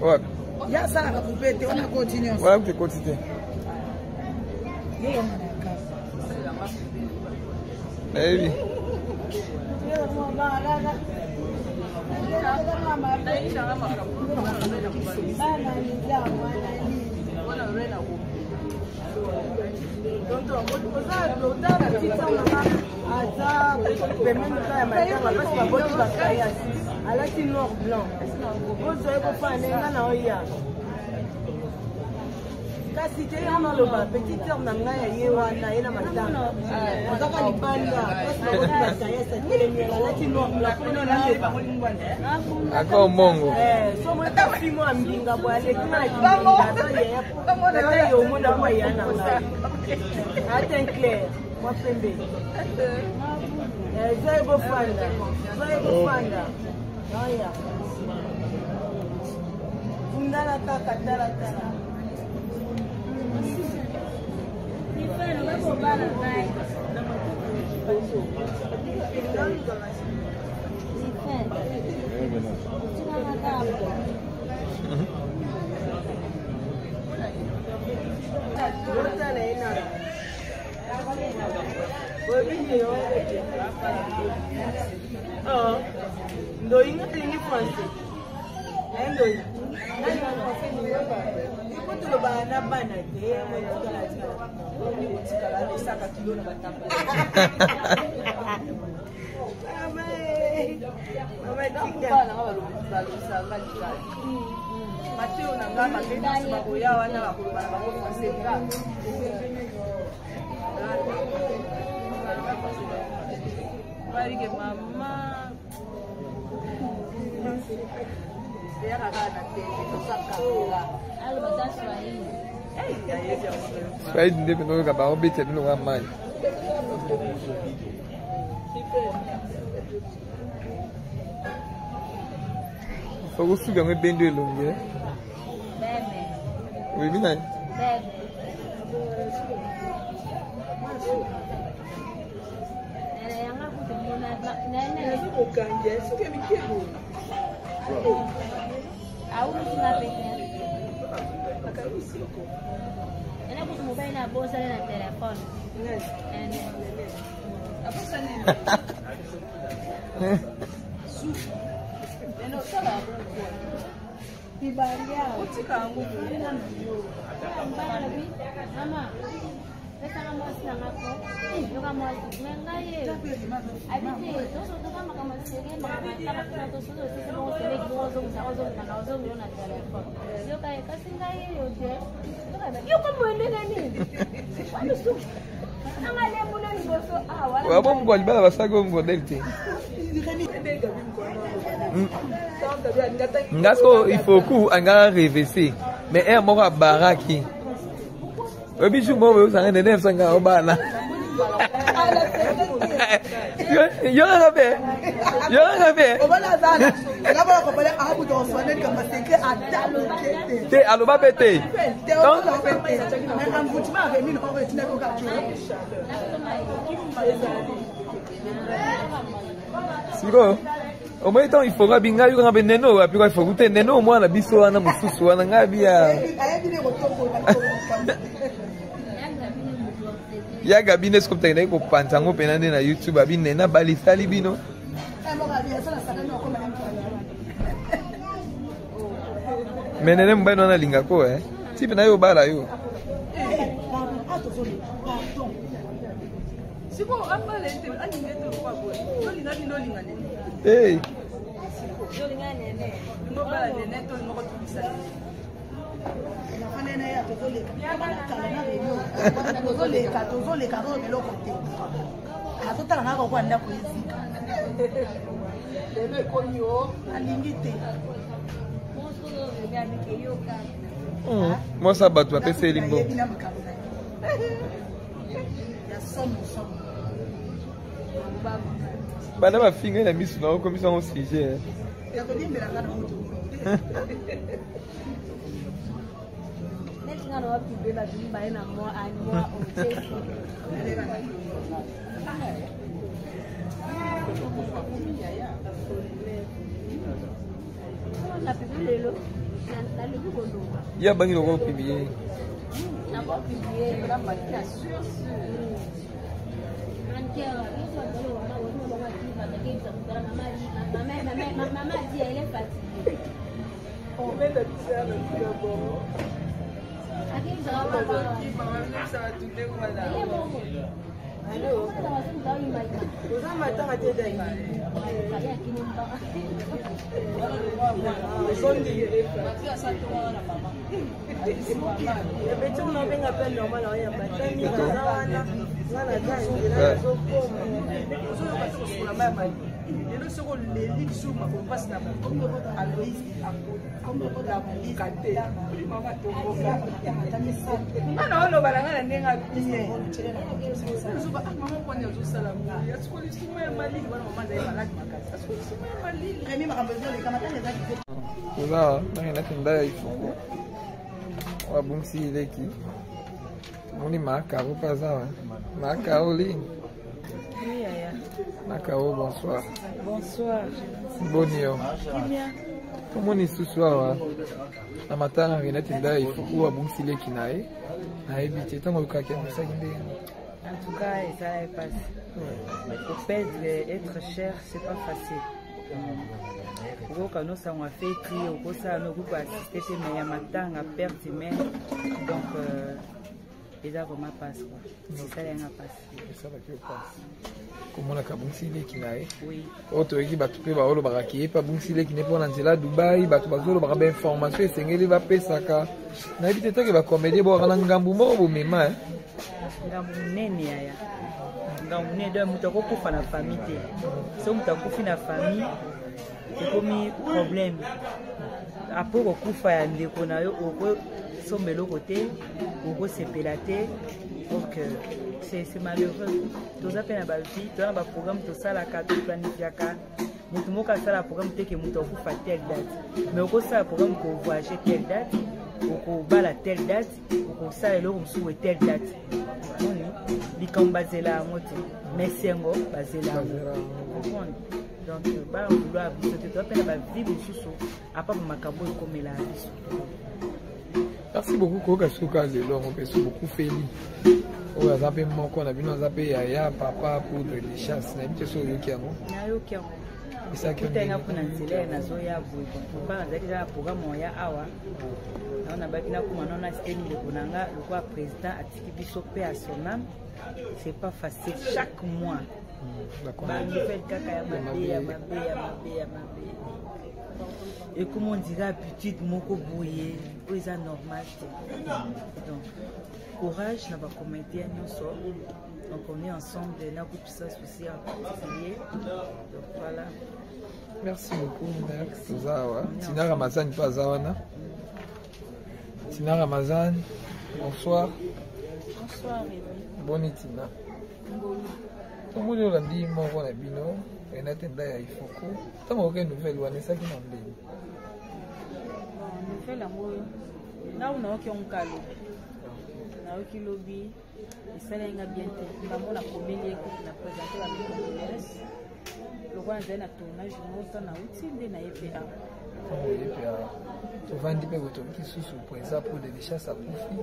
Wapi? Ye asalaka coupe te wana koti nyonso. Wana kutu ekoti te. Nayebi. Aza pembeni kaka ya matanga mpasi baboti bakayasi alati noir blanc ozwa ye kofana nga na oya kasi te ya maloba petite sœur na ngai ya ye wana ye na matanga azaka libanda mpasi baboti bakayasi atelemi alati noir blanc Ako mongo. So mona fimo ya mbinga boye aleki nga na kimbinga aza yaya ata ye omona po aya na ngai atin clair mwa pembe eza ye bofanda eza ye bofanda aya fundala kaka talatala. Otala ye nano ndoyi nga alingi français naye ndoyi ipo tolobaka na bana te motikala esaka kilo na batamba. Mateo na nga mabe nyonso bakoya wana bakoloba na bango français nga balike mama eyaka kaka na tele tosakanga. Swahili nde mpenza oyoka baobetela bino kaka mai. Okosuka yango ebendo elongi. Oyebi nani? Otika yango. Pesanga mwasi nanga ko yoka mwasi me ngai ye abi te tosotoka makambo sere makambo ataka kuna tosoki osisi bongo seleki bongo ozongisa ozongisa ozongilo na telefone yoka ye kasi ngai ye yo te yoka moye ndenge nini wamisuki anga lembuna liboso awa. Wabo mokwa libala basalaki oyo modele te. Nga siko ifoku anga revese mais aire moko abaraki oyebi jour moko boyosanga nene yebisanga obala yo kaka mpe yo kaka mpe te aloba mpe te. Sikoyo omoni ntango ifoku abi ngai yokanga mpe nene oyo apika ifoku te nene oyo mwana biso wana mosusu wana ngai abi ya ya gabi nde soki takendaki kopanza yango mpena nde na youtube abi nene abalisali bino. Me nene mobali wana alingako e tipe na yo obala yo. Sikoyo abala ete alinga ete lokwa boye tolinga bino olinga nini? Hey. Mobala nene to moko tobisa. Nafanda na ye tozoleka kala na réunion tozoleka tozoleka azoloba eloko te azotala kaka kokoa ndako ezika lelo ekomi o alingi te. Mwasi ya bato bapeseli mbongo. Nayebi na makambo na ye ya somo somo. Banda bafinga ye na misu na okomisa yango sujet. Ya kodiembelanga na moto te. Neti nga na bapublie babimi baye na moi moi otie. Na publie lelo naluki koloba. Ye abangi lokola opublie. Nakopublie. Maman dit elle est fatiguée. Oza matanga te dai. Epeti kuna obenga mpe normal oyamba tani aza wana nga na za nzela nazokoma ozoyoka te kosukola mai ya mali lelo soki oleli lisusu makolo mpasi na aloisi akoka te mama tomboka nga na oloba na nga na ndenge abie ozoba mama kwani azosala boye asukoli suma ya malili wana mama azali malade makasi asukoli suma ya malili. Remi makambo ezoleka matanga eza kitoko. Oza nange nda ya ifongo wabungisi leki tomoni makaro mpe aza wa Macaroline. Oui, yaya. Macaro, bonsoir. Bonsoir. Boni yo? Kimia. Tomoni lisusu awa na matanga Renate nda ya ifoku abungisi leki na ye. Nayebi te ntango oyokaki yango esaki ndenge. En tout cas, ça est passé. Pour perdre être cher, c'est pas facile. Okoyoka nosango afeti okosala no okoki koassiste te mais ya matanga perte humaine donc eza vraiment passe quoi, esala yanga passe. Esalaki yo mpasi komonaka abungisi leki na ye? Oui. Oyo toyoki bato mpe baolobaka ke ye mpe abungisi leki ne mpo na nzela ya Dubai. Bato bazolobaka bainformation esengeli bapesaka. Nayebi te take bacomédie bokaka na ngambu moko bomema. Ngambu monene yaya, ngambu monene. Donc moto akokufa na famille te. So moto akufi na famille ekomi problème. Après kokufa ya ndeko na yo, okosomba eloko te, okosepela te. Donc c'est malheureux. Toza mpe na bavie, toza na baprogramme tosalaka, toplanifiaka. Moto moko asala programme te ke moto akufa telle date, mais okosala programme kovoyage telle date, okobala telle date, okosala eloko mosusu boye telle date. Omoni likambo bazela yango te, mais sengo bazela yango, comprendre. Donc bana vouloir biso te, toza mpe na bavie mosusu apa bamakambo ekomela ya biso. Merci beaucoup. Koyoka suka lelo yango mpe so bokufeli oyo aza mpe moko na bino, aza mpe yaya papa poudre de chasse. Nayebi te so oyoki yango. Nayoki yango. Esaki kutanga mpo na nzela ya nazoya boye. Pourquoi nazalaki eza na programme oya awa nao nabaki nakoma nao nasite ndeko na nga lokola président atiki biso mpe ya son âme. C'est pas facile, chaque mois banouvelle kaka ya mabe, ya mabe, ya mabe, ya mabe. Ekoma on dirait habitude moko boye oyo eza normal te. Donc courage na bacomédien nyonso. Donc on est ensemble na groupe Sans Souci en particulier. Donc voilà. Merci beaucoup. Toza awa Tina Ramazani mpe aza wana. Tina Ramazani, bonsoir. Bonsoir, Rémi. Boni Tina? Tomoni olandi moko na bino Renate nda ya ifoko. Ntango okoki nouvelle wana esaki na ndenge? Nouvelle yango nao nayoki yango ka lobi, nayoki lobi, esalaki nga bien te. Bango nakomeli ye kutu na présente ba condoléance lokola nazali na tournage moko nauti nde naye mpe awa. Ntango oye mpe awa tovandi mpe botoki susu président pour de chasse akufi.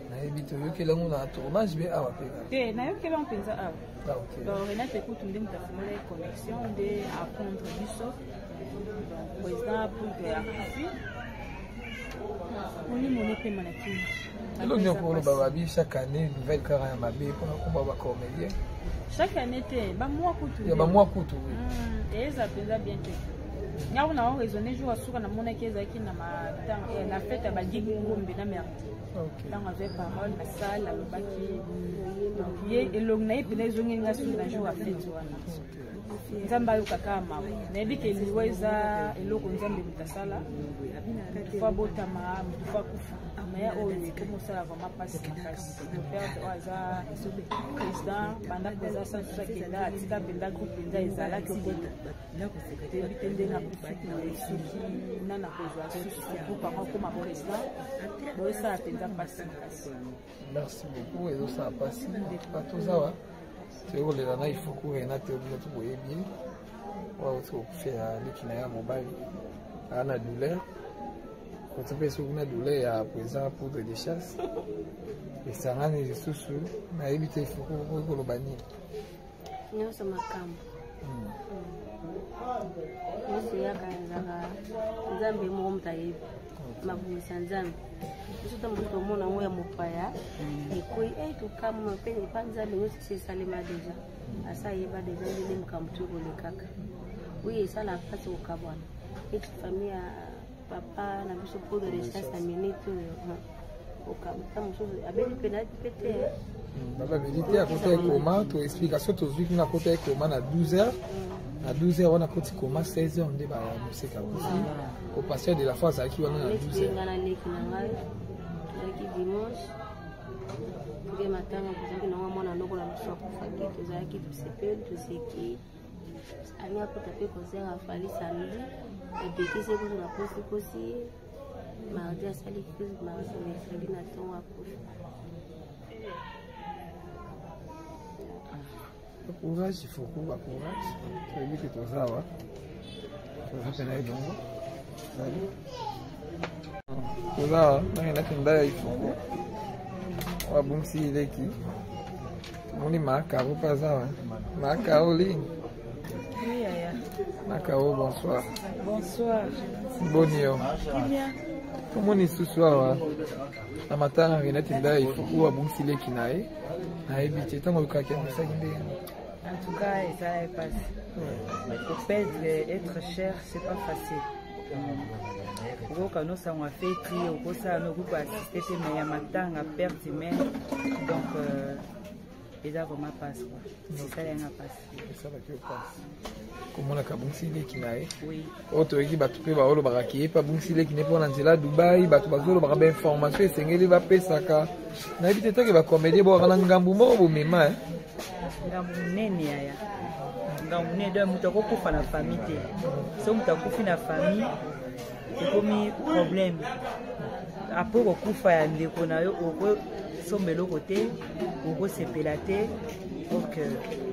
Nayebi te oyokeli yango na tournage mpe awa mpe? Te, nayokeli yango mpenza awa. Ah, ok. Donc Renate kutu nde moto afungolaki connexion nde apprendre biso. Donc président Poudre akufi, molimo nopema na kini. Eloko nyonso koloba babi chaque année nouvelle kaka ya mabe mpona komba bacomédien. Chaque année te, bamwa kutu. Ya bamwa kutu, oui. Eza mpenza bien te. Nga kuna o raisonner jour asuka namonaki ezalaki na eh, na fete ya bagig ngombe na merdi. Ntango azwaki parole na salle alobaki donc ye elongi na ye mpenza ezongeli nga suki na jour ya fete wana. Nzambe ayoka kaka mawa. Nayebi ke liwa eza eloko Nzambe moto asala. Moto fo abotama, moto fo akufa. Mais oyo ekomi osala vraiment mpasi makasi. Perte oyo aza président banda président sans akenda atika mpenza groupe mpenza ezalaki toyebi te ndenge akufi boye soki nani akozwa susu groupe yango akoma président boyosala mpenza mpasi makasi. Merci beaucoup, ezosala mpasi bato ozawa toyei kolela na ifoku renate bino to boyebi ye oyo auti kokufela leki na ye ya mobali aa na douleur koto mpe soki na douleur ya président poudre de chasse esangani lisusu nayebi te ifoku okoki koloba nini. Nyonso makambo nyonso eyaka ezaka nzambe moko moto ayebi mabongisa nzambe. Biso ntango mosusu tomona yango ya mopaya ekwei e tokamwa mpe epa nzambe nyonso esi esalema deja asa ayeba deja ndenge makambo to ekolekaka. Oyo esala mpasi kokabwana neti famille ya papa na biso poudre de chasse na minute oyo okabata mosusu abeli mpe na mpe te. Baba abeli te, akota ekoma to explication tozwi kuna akota ekoma na 12 heures, na 12 heures wana akoti koma 16 heures nde bamoseka akufi. Au pasteur de la foi azalaki wana na 12 heures. Nga na leki na ngai tozalaki dimanche toke matanga, tozalaki nango mwana noko na biso akufaki, tozalaki tosepeli toseki alingi akota mpe concert afali samedi epekisi ye kutu na kosikosi ye mardi asali crise mardi mercredi na ntongo akufi. Courage ifoku, ba courage, toyebi ke toza awa, toza mpe na elongo zali toza awa nangenaki nda ya ifoku oyo abungisi leki. Tomoni makaro mpe aza awa, Macaroline. Oui, yaya. Makaro, bonsoir. Bonsoir. Boni yo? Kimia. Tomoni lisusu awa na matanga Renate nda ifoku oyo abungisi leki na ye. Nayebi te ntango oyokaki yango esaki ndenge. En tout cas, ça est passé. Pour perdre être cher, c'est pas facile. Okoyoka nosango afeti okosala no okoki koassiste te mais ya matanga perte humaine donc eza vraiment passe quoi, esala yanga passe. Esalaki yo mpasi komonaka abungisi leki na ye? Oui. Oyo toyoki bato mpe baolobaka ke ye mpe abungisi leki ne mpo na nzela ya Dubai, bato bazolobaka bainformation esengeli bapesaka. Nayebi te take bacomédie bokaka na ngambu moko bomema eh. Ngambu monene yaya, ngambu monene. Donc moto akokufa na famille te. So moto akufi na famille ekomi problème. Apres kokufa ya ndeko na yo okosomba eloko te, okosepela te. Donc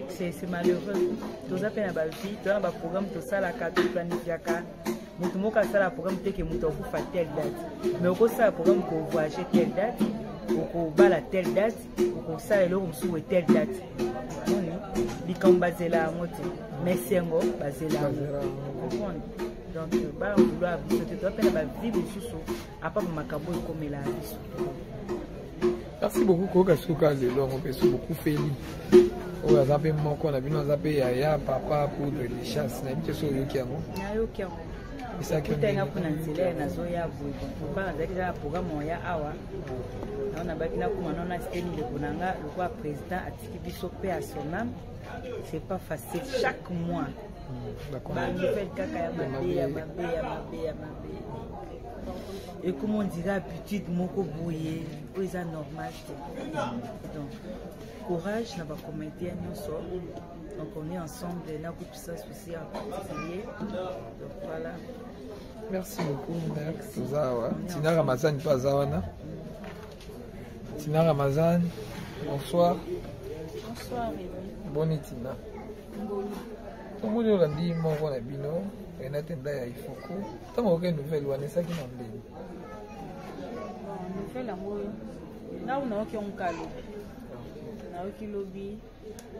c'est malheureux. Toza mpe na bavie, toza na baprogramme tosalaka, toplanifiaka. Moto moko asala programme te ke moto akufa telle date, mais okosala programme kovoyage telle date, okobala telle date, okosala eloko mosusu boye telle date. Moni likambo bazela yango te, mais sengo bazela yango, comprendre. Donc bana vouloir biso te, toza mpe na bavie mosusu apa bamakambo oyo ekomela biso. Merci beaucoup. Koyoka suka lelo yango mpe so bokufeli oyo aza mpe moko na bino aza mpe yaya papa poudre de chasse. Nayebi te so oyoki yango. Nayoki yango. Esaki Kutanga kuna nzela ya nazoya boye lokola nazalaki eza na programme oya awa nao nabaki nakoma nao nasiteli ndeko na nga lokola président atiki biso mpe ya son âme. C'est pas facile, chaque mois banouvelle kaka ya mabe ya mabe ya mabe ya mabe ekoma ondira habitude moko boye oyo eza normal te. Donc courage na bacomédien nyonso. Donc on est ensemble na groupe Sans Souci en particulier, donc voilà. Merci beaucoup. Toza awa Tina Ramazani mpe aza wana. Tina Ramazani, bonsoir. Bonsoir, Rémi. Boni Tina? Ngolu. Tomoni olandi moko na bino Renate nda ya ifoku. Ntango oyoki nouvelle wana esaki na ndeni? Nouvelle yango oyo ngai nayoki yango ka lobi, nayoki lobi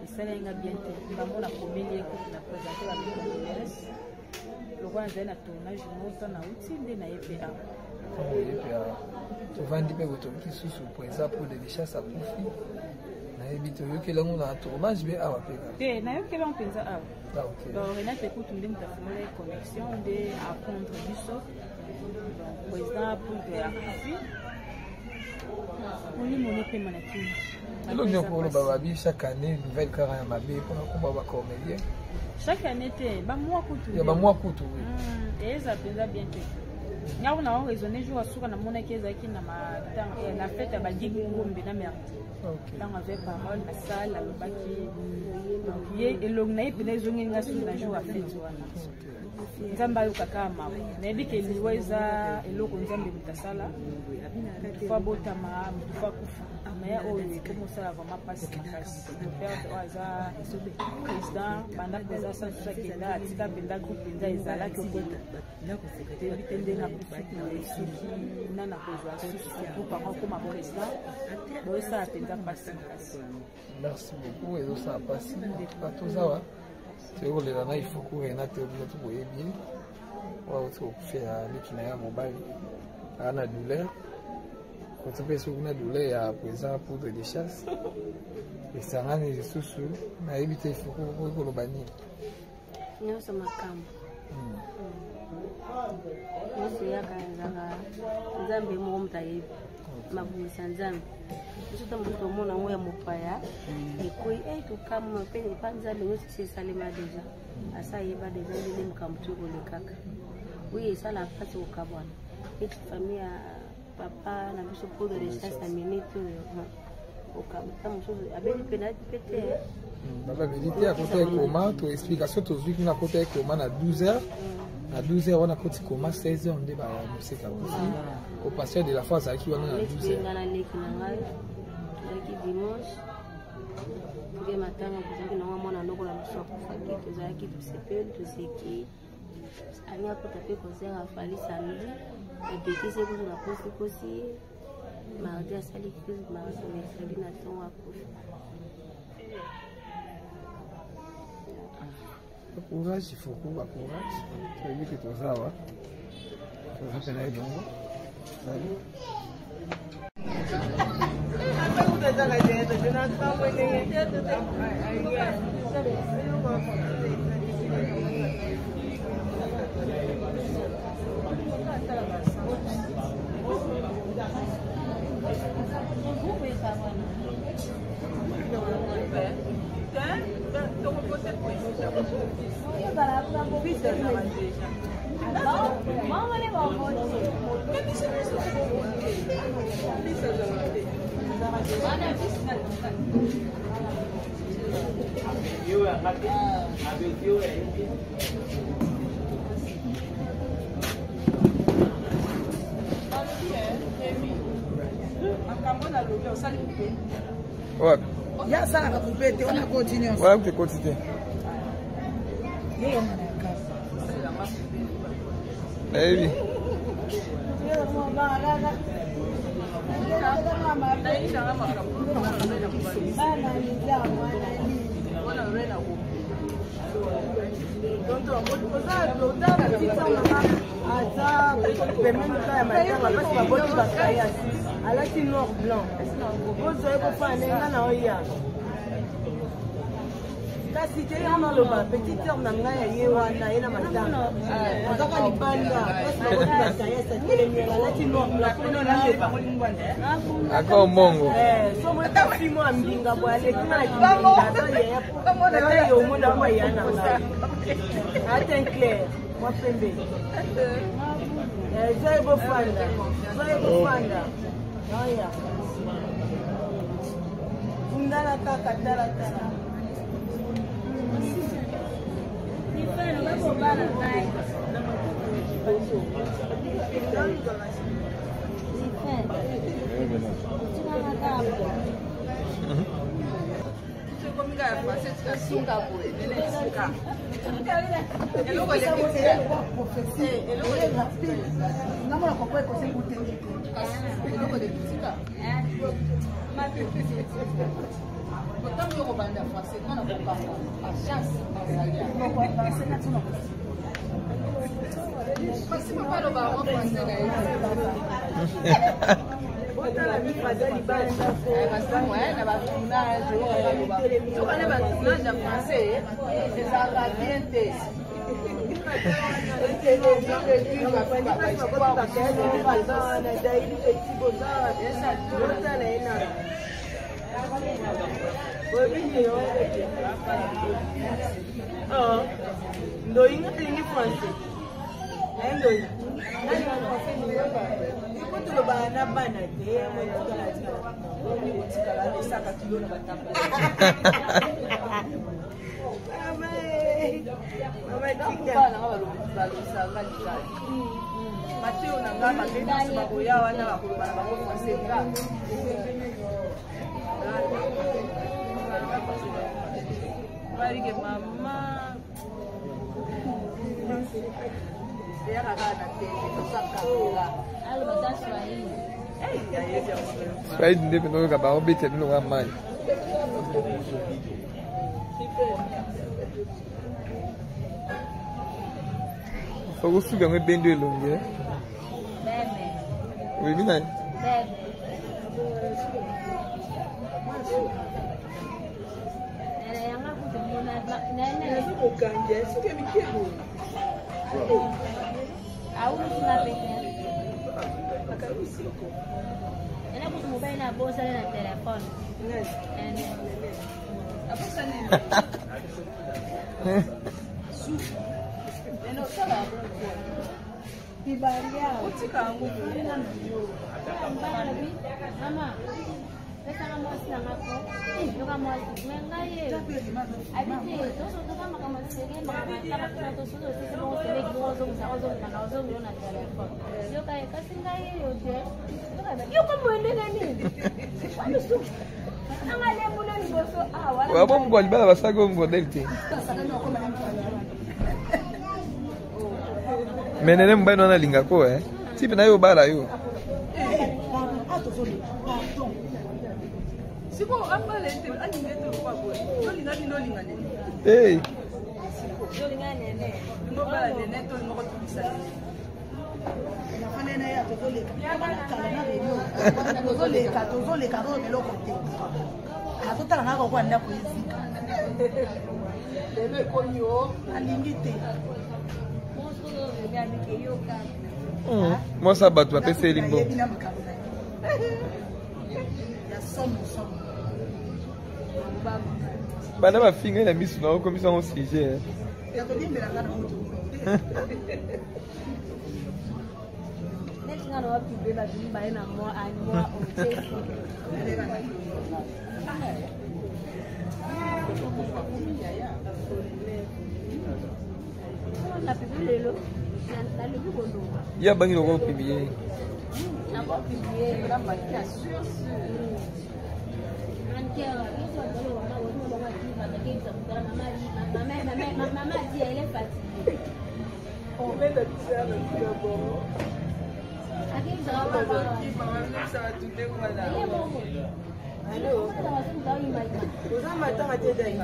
esalaki nga bien te. Bango nakomeli ye kutu na présente ba condoléances lokola nazali na tournage moko nauti nde naye mpe awa. Ntango oye mpe awa tovandi mpe botoki lisusu président pour de chasse akufi. Nayebi te oyokeli yango na tournage mpe awa mpe kaka? Te, nayokeli yango mpenza awa. Ah, okay. Donc Renate kutu nde moto afungolaki connexion nde apprendre biso. Donc président Poudre akufi. Molimo ne pema na kimia. Eloko nini okoloba babi chaque année nouvelle kaka ya mabe mpona komba bacomédien? Chaque année te, bamwa kutu. Ya bamwa kutu, oui. Eza mpenza bien te. Ngai kuna o raisonne jour asuka namonaki ezalaki na na fete ya bagig ngombe na merdi. Ntango azwi parole na salle alobaki, donc ye elongi na ye mpena ezongeli nga suki na jour ya fete wana. Nzambe ayokaka mawa. Nayebi ke liwa eza eloko Nzambe moto asala, motu fo abotama, motu fo akufa, mais oyo ekomi osala vraiment mpasi makasi perte. Oyo aza président banda président sansusu akenda, atika mpenza groupe mpenza ezalaki. Toyebi te ndenge akufi boye, soki nana kozwa susu groupe yango akoma président boyosala mpenza mpasi makasi. Merci beaucoup. Ezosala mpasi bato awa toyei kolela na Ifoku Renate, bino to boyebi ye, oyo auti kokufela leki na ye ya mobali, aa na douleur koto mpe soki na douleur ya président Poudre de Chasse esangani lisusu. Nayebi te, Ifoku, okoki koloba nini? Nyonso makambo nyonso eyaka ezaka Nzambe moko moto ayebi mabongisa. Nzambe biso ntango mosusu tomona yango ya mopaya ekwei e tokamwa mpe epa Nzambe nyonso esi esalema deja, asa ayeba deja ndenge makambo to ekolekaka. Oui, esala mpasi kokabwana neti famille ya papa na biso Poudre de Chasse. Na minute oyo okabata mosusu abeli mpe na mpe te. Baba abeli te, akota ekoma to explication tozwi kuna, akota ekoma na 12 heures. Na 12 heures wana akoti koma, 16 heures nde bamoseka akufi. Au pasteur de la foi azalaki wana na 12 heures. Nga na leki na ngai tozalaki dimanche, toke matanga, tozalaki nango mwana noko na biso akufaki, tozalaki tosepeli toseki. Alingi akota mpe concert afali samedi, apekisi ye kutu na kosikosi ye. Mardi asali crise, mardi mercredi na ntongo akufi. Courage Ifoku, bacourage, toyebi ke toza awa, toza mpe na elongo. Salut. Wapi? Ye asalaka coupe te wana, koti nyonso. Wana te, koti te. Nayebi. Aza pembeni ka ya matanga, mpasi baboti bakayasi, alati noir blanc, ozwa ye kofana ndenge nga na oya. Kasi te, ya maloba petite sœur na ngai ya ye wana, ye na matanga azaka libanda, mpasi baboti bakayasi, atelemi, alati noir blanc. Ako mbongo. Somo fimo ya mbinga boye aleki nga na kimbinga, aza yaya ata yo omona po aya na ngai ata clair mwa pembe. Zwa ye bofanda, zwa ye bofanda, oya fundala kaka talatala. Na batournage, sokane batournage ya français ezalaka bien te. Ndoyi nga alingi français naye ndoyi iko tolobaka na bana te motikala otikala osaka kilo na batamba. Balobisanga likala mateo na nga babe nyonso bakoya wana bakoloba na bango français nga balike mama eyaka kaka na tele tosakanga. Swahili nde mpenza oyoka baobeta bino wa mai. Okosuka yango ebendo elongi oyebi nani? Otika yango. Mama, pesanga mwasi nanga ko yoka mwasi me ngai ye abi te tosotoka makambo sege makambo ataka kuna tosoki osisi bongo seleki bongo ozongisa ozongisa ozongilo na telefone yoka ye kasi ngai ye yo te yoko boye ndenge nini wamisuki anga lemuna liboso awa. Wabo mokwa libala basalaki oyo modele te. Me nene mobali wana alingako e tipe na ye obala yo. Sikoyo abala ete alinga ete lokwa boye tolinga bino olinga nene. Hey. Lingo obala nene to lingo kotubisa nene. Tozoleka, tozoleka, tozoleka eloko te, azotala kaka kokoa ndako ezika. Lelo ekomi o alingi te. Mwasi ya bato bapeseli mbongo. Nayebi na makambo na ye ya somo somo. Banda bafingai na miso na okomisa yango sujet. Ya kodiembelanga na moto. Neti nga na wapibe bato mibale na mwa mwa otesi. Na pibi lelo nalobi koloba. Ye abangi lokola opublie. Nakopublie. Mama dit elle est fatiguée. Oza matanga te dai.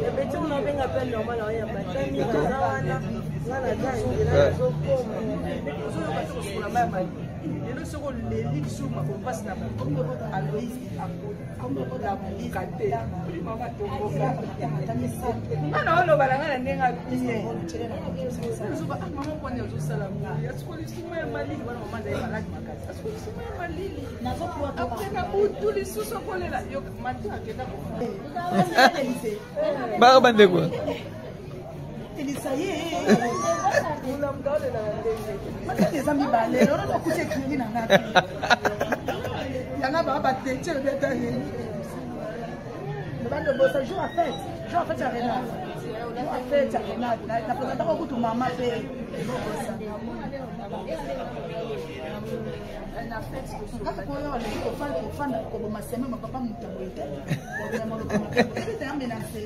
Ebeti kuna obenga mpe normal oyamba tani naza wana nga naza nzela nazokoma. Ozoyoka te kosukola mai ya malili lelo soki oleli lisusu makolo mpasi na aloisi akolamuka te. Mama tomboka nga na oloba na nga na ndenge abie ozoba mama kwani azosala boye asukoli suma ya malili wana mama azali maladi makasi asukoli suma ya malili apres na butu lisusu akolela yo matu akenda. Baka bandeko. Elisa ye mataki eza mibale lolo tokuti ekili na nga te yanga baa batete elobi ata ye bandobosa jour ya fête, jour ya fête ya Renate, jour ya fête ya Renate na présentaka kutu mama mpe kaka koyo aleki kofanda kofanda koboma seme mapapa moto boye te. Koboma maloba mabe ya menase.